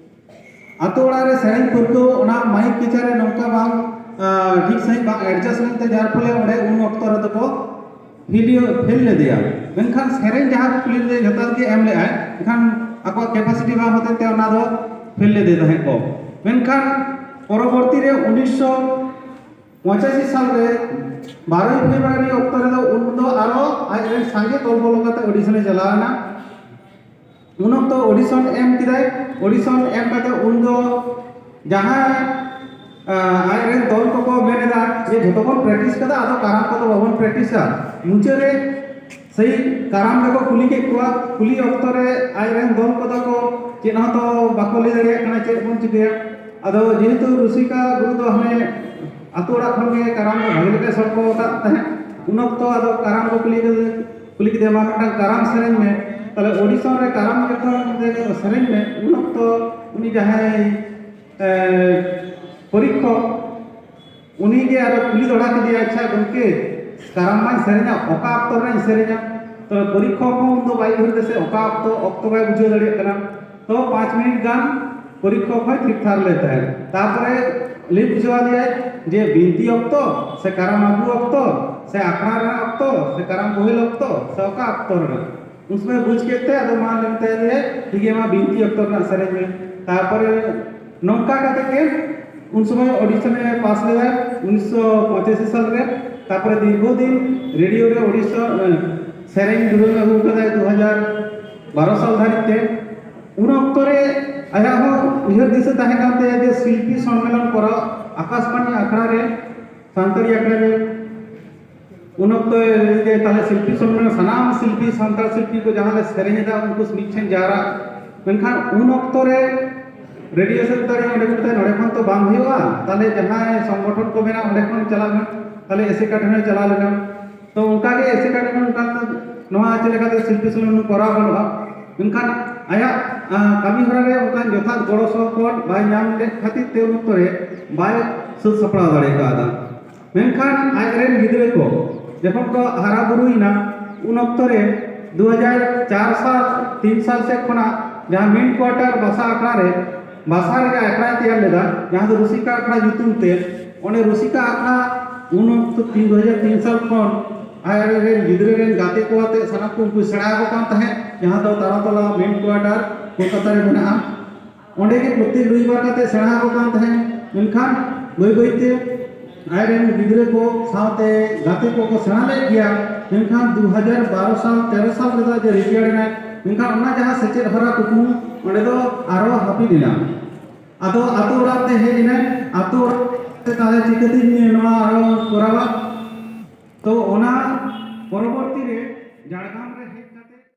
ᱟᱛᱳ ᱚᱲᱟᱜ ᱨᱮ ᱥᱮᱨᱮᱧ ᱯᱟᱹᱨᱠᱟᱹᱣ ᱚᱱᱟ ᱢᱟᱭᱤᱠ ᱠᱮᱪᱟᱨ ᱨᱮ ᱱᱚᱝᱠᱟ ᱵᱟᱝ ᱴᱷᱤᱠ ᱥᱟᱺᱦᱤᱡ ᱵᱟᱝ ᱮᱰᱡᱟᱥᱴ ᱞᱮᱱᱛᱮ, ᱡᱟᱨ ᱯᱷᱚᱞᱮ ᱚᱸᱰᱮ ᱩᱱ ᱚᱠᱛᱚ ᱨᱮᱫᱚ ᱠᱚ ᱯᱷᱮᱞ ᱞᱮᱫᱮᱭᱟ᱾ ᱢᱮᱱᱠᱷᱟᱱ ᱥᱮᱨᱮᱧ ᱡᱟᱦᱟᱸ ᱠᱚ ᱠᱩᱞᱤ ᱞᱮᱫᱮᱭᱟ ᱡᱚᱛᱚ ᱜᱮ ᱮᱢ ᱞᱮᱫᱟᱭ, ᱢᱮᱱᱠᱷᱟᱱ ᱟᱠᱚᱣᱟᱜ ᱠᱮᱯᱟᱥᱤᱴᱤ ᱵᱟᱝ ᱦᱚᱛᱮᱡ ᱛᱮ ᱚᱱᱟ ᱫᱚ ᱯᱷᱮᱞ ᱞᱮᱫᱮ ᱛᱟᱦᱮᱸᱫ ᱠᱚ᱾ ᱢᱮᱱᱠᱷᱟᱱ ᱯᱚᱨᱚᱵᱚᱨᱛᱤ ᱨᱮ ᱩᱱᱤᱥᱥᱚ ᱯᱚᱸᱪᱟᱥᱤ ᱥᱟᱞ ᱨᱮ ᱵᱟᱨᱚᱭ ᱯᱷᱮᱵᱽᱨᱩᱣᱟᱨᱤ ᱚᱠᱛᱚ ᱨᱮᱫᱚ ᱩᱱ ᱫᱚ ᱟᱨᱚ ᱟᱡ ᱨᱮᱱ ᱥᱟᱸᱜᱮ ᱫᱚᱞ ᱵᱚᱞᱚ ᱠᱟᱛᱮ ᱚᱰᱤᱥᱚᱱ ᱮ ᱪᱟᱞᱟᱣ ᱮᱱᱟ᱾ ᱩᱱ ᱚᱠᱛᱚ ᱚᱰᱤᱥᱚᱱ ᱮᱢ ᱠᱮᱫᱟᱭ᱾ ᱚᱰᱤᱥᱚᱱ ᱮᱢ ᱠᱟᱛᱮ ᱩᱱ ᱫᱚ ᱡᱟᱦᱟᱸᱭ ᱟᱡ ᱨᱮᱱ ᱫᱚᱞ ᱠᱚᱠᱚ ᱢᱮᱱ ᱮᱫᱟ ᱡᱮ ᱡᱷᱚᱛᱚ ᱵᱚᱱ ᱯᱨᱮᱠᱴᱤᱥ ᱠᱟᱫᱟ, ᱟᱫᱚ ᱠᱟᱨᱟᱢ ᱠᱚᱫᱚ ᱵᱟᱵᱚᱱ ᱯᱨᱮᱠᱴᱤᱥᱟ᱾ ᱢᱩᱪᱟᱹᱫ ᱨᱮ ᱥᱮᱭ ᱠᱟᱨᱟᱢ ᱨᱮᱠᱚ ᱠᱩᱞᱤ ᱠᱮᱫ ᱠᱚᱣᱟ᱾ ᱠᱩᱞᱤ ᱚᱠᱛᱚ ᱨᱮ ᱟᱡ ᱨᱮᱱ ᱫᱚᱞ ᱠᱚᱫᱚ ᱠᱚ ᱪᱮᱫ ᱦᱚᱸᱛᱚ ᱵᱟᱠᱚ ᱞᱟᱹᱭ ᱫᱟᱲᱮᱭᱟᱜ ᱠᱟᱱᱟ ᱪᱮᱫ ᱵᱚᱱ ᱪᱤᱠᱟᱹᱭᱟ᱾ ᱟᱫᱚ ᱡᱮᱦᱮᱛᱩ ᱨᱩᱥᱤᱠᱟ ᱜᱩᱨᱩ ᱫᱚ ᱦᱟᱱᱮ ᱟᱛᱳ ᱚᱲᱟᱜ ᱠᱷᱚᱱ ᱜᱮ ᱠᱟᱨᱟᱢ ᱫᱚ ᱵᱷᱟᱜᱮ ᱞᱮᱠᱟᱭ ᱥᱚᱲᱠᱚ ᱟᱠᱟᱫ ᱛᱟᱦᱮᱸᱫ, ᱩᱱ ᱚᱠᱛᱚ ᱟᱫᱚ ᱠᱟᱨᱟᱢ ᱠᱚ ᱠᱩᱞᱤ ᱠᱮᱫᱮ, ᱠᱩᱞᱤ ᱠᱮᱫᱮᱭᱟ, "ᱢᱟ ᱢᱤᱫᱴᱟᱝ ᱠᱟᱨᱟᱢ ᱥᱮᱨᱮᱧ ᱢᱮ᱾" ᱛᱟᱦᱞᱮ ᱚᱰᱤᱥᱚᱱ ᱨᱮ ᱠᱟᱨᱟᱢ ᱡᱚᱠᱷᱚᱱ ᱥᱮᱨᱮᱧ ᱢᱮ, ᱩᱱ ᱚᱠᱛᱚ ᱩᱱᱤ ᱡᱟᱦᱟᱸᱭ ᱯᱚᱨᱤᱠᱠᱷᱚᱠ, ᱩᱱᱤ ᱜᱮ ᱟᱨᱚ ᱠᱩᱞᱤ ᱫᱚᱦᱲᱟ ᱠᱮᱫᱮᱭᱟ, "ᱟᱪᱪᱷᱟ ᱜᱚᱢᱠᱮ, ᱠᱟᱨᱟᱢ ᱢᱟᱧ ᱥᱮᱨᱮᱧᱟ, ᱚᱠᱟ ᱚᱠᱛᱚ ᱨᱮᱧ ᱥᱮᱨᱮᱧᱟ?" ᱛᱚ ᱯᱚᱨᱤᱠᱠᱷᱚᱠ ᱦᱚᱸ ᱩᱱ ᱫᱚ ᱵᱟᱭ ᱩᱭᱦᱟᱹᱨ ᱫᱟ ᱥᱮ ᱚᱠᱟ ᱚᱠᱛᱚ, ᱚᱠᱛᱚ ᱵᱟᱭ ᱵᱩᱡᱷᱟᱹᱣ ᱫᱟᱲᱮᱭᱟᱜ ᱠᱟᱱᱟ᱾ ᱛᱚ ᱯᱟᱸᱪ ᱢᱤᱱᱤᱴ ᱜᱟᱱ ᱯᱚᱨᱤᱠᱠᱷᱚᱠ ᱦᱚᱸᱭ ᱛᱷᱤᱨ ᱛᱷᱟᱨ ᱞᱮᱱ ᱛᱟᱦᱮᱸᱫ᱾ ᱛᱟᱨᱯᱚᱨᱮ ᱞᱟᱹᱭ ᱵᱩᱡᱷᱟᱹᱣ ᱟᱫᱮᱭᱟᱭ ᱡᱮ ᱵᱤᱱᱛᱤ ᱚᱠᱛᱚ ᱥᱮ ᱠᱟᱨᱟᱢ ᱟᱹᱜᱩ ᱚᱠᱛᱚ ᱥᱮ ᱟᱠᱷᱲᱟ ᱨᱮᱱᱟᱜ ᱚᱠᱛᱚ ᱥᱮ ᱠᱟᱨᱟᱢ ᱵᱚᱦᱮᱞ ᱚᱠᱛᱚ ᱥᱮ ᱚᱠᱟ ᱚᱠᱛᱚ ᱨᱮᱱᱟᱜ᱾ ᱩᱱ ᱥᱚᱢᱚᱭ ᱵᱩᱡᱽ ᱠᱮᱫ ᱛᱮ ᱟᱫᱚ ᱢᱟ ᱢᱮᱱᱛᱮ ᱞᱟᱹᱭᱟᱭ, "ᱴᱷᱤᱠ ᱜᱮᱭᱟ, ᱢᱟ ᱵᱤᱱᱛᱤ ᱚᱠᱛᱚ ᱨᱮᱱᱟᱜ ᱥᱮᱨᱮᱧ ᱢᱮ᱾" ᱛᱟᱨᱯᱚᱨᱮ ᱱᱚᱝᱠᱟ ᱠᱟᱛᱮ ᱜᱮ ᱩᱱ ᱥᱚᱢᱚᱭ ᱚᱰᱤᱥᱚᱱ ᱮ ᱯᱟᱥ ᱞᱮᱫᱟ ᱩᱱᱤᱥᱥᱚ ᱯᱚᱸᱪᱟᱥᱤ ᱥᱟᱞ ᱨᱮ᱾ ᱛᱟᱨᱯᱚᱨᱮ ᱫᱤᱨᱜᱷᱚ ᱫᱤᱱ ᱨᱮᱰᱤᱭᱳ ᱨᱮ ᱚᱰᱤᱥᱚᱱ, ᱮ, ᱥᱮᱨᱮᱧ ᱫᱩᱨᱟᱹᱝ ᱟᱹᱜᱩ ᱠᱟᱫᱟᱭ ᱫᱩ ᱦᱟᱡᱟᱨ ᱵᱟᱨᱚ ᱥᱟᱞ ᱫᱷᱟᱹᱨᱤᱡ ᱛᱮ᱾ ᱩᱱ ᱚᱠᱛᱚ ᱨᱮ ᱟᱭᱟᱜ ᱦᱚᱸ ᱩᱭᱦᱟᱹᱨ ᱫᱤᱥᱟᱹ ᱛᱟᱦᱮᱸ ᱠᱟᱱ ᱛᱟᱭᱟ ᱡᱮ ᱥᱤᱞᱯᱤ ᱥᱚᱱᱢᱮᱞᱚᱱ ᱠᱚᱨᱟᱣ, ᱟᱠᱟᱥᱵᱟᱬᱤ ᱟᱠᱷᱲᱟ ᱨᱮ, ᱥᱟᱱᱛᱟᱲᱤ ᱟᱠᱷᱲᱟ ᱨᱮ᱾ ᱩᱱ ᱚᱠᱛᱚ ᱨᱮ ᱛᱟᱦᱞᱮ ᱥᱤᱞᱯᱤ ᱥᱚᱱᱢᱮᱞᱚᱱ, ᱥᱟᱱᱟᱢ ᱥᱤᱞᱯᱤ, ᱥᱟᱱᱛᱟᱲ ᱥᱤᱞᱯᱤ ᱠᱚ ᱡᱟᱦᱟᱸ ᱞᱮ ᱥᱮᱨᱮᱧ ᱮᱫᱟ, ᱩᱱᱠᱩ ᱢᱤᱫ ᱴᱷᱮᱱ ᱡᱟᱣᱨᱟ᱾ ᱢᱮᱱᱠᱷᱟᱱ ᱩᱱ ᱚᱠᱛᱚ ᱨᱮ ᱨᱮᱰᱤᱭᱳ ᱥᱮᱱᱴᱟᱨ ᱨᱮ ᱚᱸᱰᱮ ᱠᱚ ᱢᱮᱛᱟᱭᱟ, "ᱱᱚᱰᱮ ᱠᱷᱚᱱ ᱛᱚ ᱵᱟᱝ ᱦᱩᱭᱩᱜᱼᱟ, ᱛᱟᱦᱞᱮ ᱡᱟᱦᱟᱸᱭ ᱥᱚᱝᱜᱚᱴᱷᱚᱱ ᱠᱚ ᱢᱮᱱᱟᱜᱼᱟ, ᱚᱸᱰᱮ ᱠᱷᱚᱱ ᱪᱟᱞᱟᱜ ᱢᱮ᱾" ᱛᱟᱦᱞᱮ ᱮᱥᱮᱠᱟ ᱴᱷᱮᱱᱮ ᱪᱟᱞᱟᱣ ᱞᱮᱱᱟ᱾ ᱛᱚ ᱚᱱᱠᱟ ᱜᱮ ᱮᱥᱮᱠᱟ ᱴᱷᱮᱱ ᱚᱱᱠᱟ ᱱᱚᱣᱟ ᱪᱮᱫ ᱞᱮᱠᱟᱛᱮ ᱥᱤᱞᱯᱤ ᱥᱚᱱᱢᱮᱞᱚᱱ ᱠᱚᱨᱟᱣ ᱜᱟᱱᱚᱜᱼᱟ, ᱢᱮᱱᱠᱷᱟᱱ ᱟᱭᱟᱜ, ᱟᱸ, ᱠᱟᱹᱢᱤ ᱦᱚᱨᱟ ᱨᱮ ᱚᱱᱠᱟᱱ ᱡᱚᱛᱷᱟᱛ ᱜᱚᱲᱚ ᱥᱚᱯᱚᱦᱚᱫ ᱵᱟᱭ ᱧᱟᱢ ᱞᱮᱫ ᱠᱷᱟᱹᱛᱤᱨ ᱛᱮ ᱩᱱ ᱚᱠᱛᱚ ᱨᱮ ᱵᱟᱭ ᱥᱟᱹᱛ ᱥᱟᱯᱲᱟᱣ ᱫᱟᱲᱮ ᱠᱟᱣᱫᱟ᱾ ᱢᱮᱱᱠᱷᱟᱱ ᱟᱡ ᱨᱮᱱ ᱜᱤᱫᱽᱨᱟᱹ ᱠᱚ ᱡᱚᱠᱷᱚᱱ ᱠᱚ ᱦᱟᱨᱟ ᱵᱩᱨᱩᱭᱮᱱᱟ, ᱩᱱ ᱚᱠᱛᱚ ᱨᱮ ᱫᱩ ᱦᱟᱡᱟᱨ ᱪᱟᱨ ᱥᱟᱞ, ᱛᱤᱱ ᱥᱟᱞ ᱥᱮᱫ ᱠᱷᱚᱱᱟᱜ ᱡᱟᱦᱟᱸ ᱢᱮᱱ ᱠᱩᱣᱟᱴᱟᱨ ᱵᱟᱥᱟ ᱟᱠᱷᱲᱟ ᱨᱮ, ᱵᱟᱥᱟ ᱨᱮᱜᱮ ᱟᱠᱷᱲᱟᱭ ᱛᱮᱭᱟᱨ ᱞᱮᱫᱟ, ᱡᱟᱦᱟᱸ ᱫᱚ ᱨᱩᱥᱤᱠᱟ ᱟᱠᱷᱲᱟ ᱧᱩᱛᱩᱢ ᱛᱮ᱾ ᱚᱸᱰᱮ ᱨᱩᱥᱤᱠᱟ ᱟᱠᱷᱲᱟ ᱩᱱ ᱚᱠᱛᱚ ᱛᱤᱱ, ᱫᱩ ᱦᱟᱡᱟᱨ ᱛᱤᱱ ᱥᱟᱞ ᱠᱷᱚᱱ ᱟᱡ ᱨᱮᱱ ᱜᱤᱫᱽᱨᱟᱹ ᱨᱮᱱ ᱜᱟᱛᱮ ᱠᱚ ᱟᱛᱮ ᱥᱟᱱᱟᱢ ᱠᱚ ᱩᱱᱠᱩᱭ ᱥᱮᱬᱟ ᱟᱠᱚ ᱠᱟᱱ ᱛᱟᱦᱮᱸᱫ, ᱡᱟᱦᱟᱸ ᱫᱚ ᱛᱟᱨᱟᱛᱚᱞᱟ ᱢᱮᱱ ᱠᱩᱣᱟᱴᱟᱨ ᱠᱳᱞᱠᱟᱛᱟ ᱨᱮ ᱢᱮᱱᱟᱜᱼᱟ᱾ ᱚᱸᱰᱮ ᱜᱮ ᱯᱨᱚᱛᱮᱠ ᱨᱚᱵᱤᱵᱟᱨ ᱠᱟᱛᱮ ᱥᱮᱬᱟ ᱟᱠᱚ ᱠᱟᱱ ᱛᱟᱦᱮᱸᱫ᱾ ᱢᱮᱱᱠᱷᱟᱱ ᱵᱟᱹᱭ ᱵᱟᱹᱭ ᱛᱮ ᱟᱡ ᱨᱮᱱ ᱜᱤᱫᱽᱨᱟᱹ ᱠᱚ ᱥᱟᱶᱛᱮ ᱜᱟᱛᱮ ᱠᱚᱠᱚ ᱥᱮᱬᱟ ᱞᱮᱫ ᱜᱮᱭᱟ᱾ ᱢᱮᱱᱠᱷᱟᱱ ᱫᱩ ᱦᱟᱡᱟᱨ ᱵᱟᱨᱚ ᱥᱟᱞ, ᱛᱮᱨᱚ ᱥᱟᱞ ᱨᱮᱫᱚ ᱟᱡ ᱫᱚ ᱨᱤᱴᱟᱭᱟᱨ ᱮᱱᱟᱭ᱾ ᱢᱮᱱᱠᱷᱟᱱ ᱚᱱᱟ ᱡᱟᱦᱟᱸ ᱥᱮᱪᱮᱫ ᱦᱚᱨᱟ ᱠᱩᱠᱢᱩ, ᱚᱸᱰᱮ ᱫᱚ ᱟᱨᱚ ᱦᱟᱹᱯᱤᱫ ᱮᱱᱟ᱾ ᱟᱫᱚ ᱟᱛᱳ ᱚᱲᱟᱜ ᱛᱮ ᱦᱮᱡ ᱮᱱᱟᱭ᱾ ᱟᱛᱳ ᱚᱲᱟᱜ ᱛᱮ ᱛᱟᱦᱞᱮ ᱪᱤᱠᱟᱹᱛᱤᱧ ᱱᱚᱣᱟ ᱟᱨᱚ ᱠᱚᱨᱟᱣᱟ? ᱛᱚ ᱚᱱᱟ